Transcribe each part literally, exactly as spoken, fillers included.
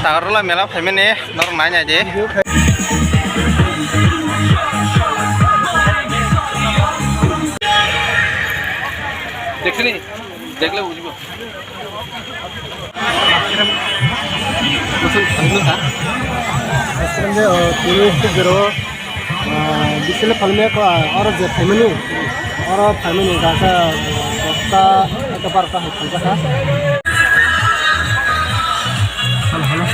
Tagarla mela phaimani norok nai nai di. Dekhni, dekhle bujhibo. Aswk thangno ha? Aswk de, o, tini tubero, ah, bisile phalme ko, ah, oro je phaimani, oro phaimani gasa dosta, eka barota hai thangjak ha. Halo, halo.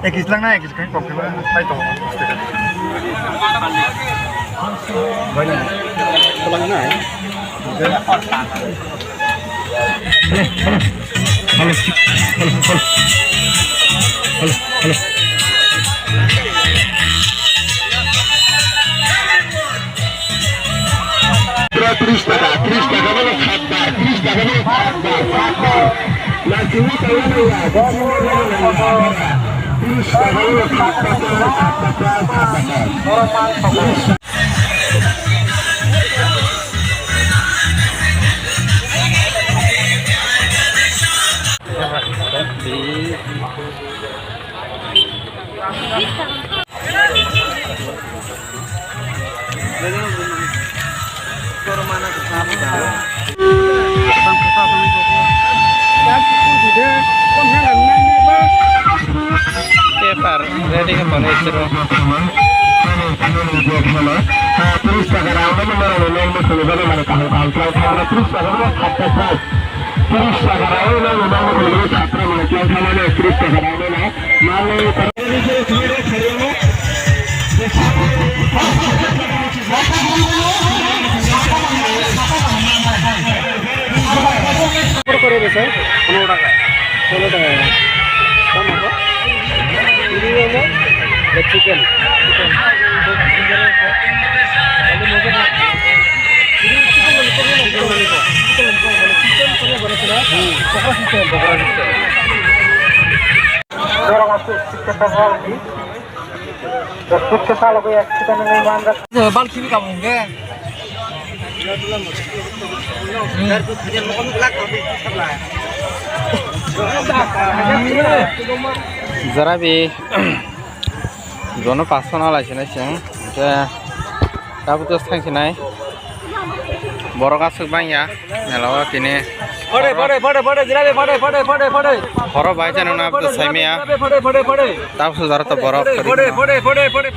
Ekis lang na, ekis khe kok khe bai tong. Bai na. Lang na. Hello, hello, hello, hello. Hello, hello. Pura tris taka, tris taka mano khatbar, tris taka mano khatbar, khatbar. Nangkukni tangmani ya, tris taka mano khatbar, khatbar, khatbar. Paper ready khe tongo isoro. Tris taka rang mani norok ni nang mani khulibani mani kaham kaham khlai thangna tris taka no khatta khlai. Tris taka rang mani norok ni nang mani khulibani chapra mani khlai thangmani tris taka rang mani mani. কত করে রে স্যার? পনেরো টাকা। পনেরো টাকা। দাম কত? Chicken. Balti ni kamu ke? Jarabi jono paso na lai sinai sing, hingke tabuk to thang sinai. Borok aswk bangya mela o tini. Pade, pade, pade, pade, jirabi, pade, pade, pade, pade. Horo bai jani na to saimaya. Pade, pade, pade, pade. Tabuk jara to borok. Pade, pade, pade, pade.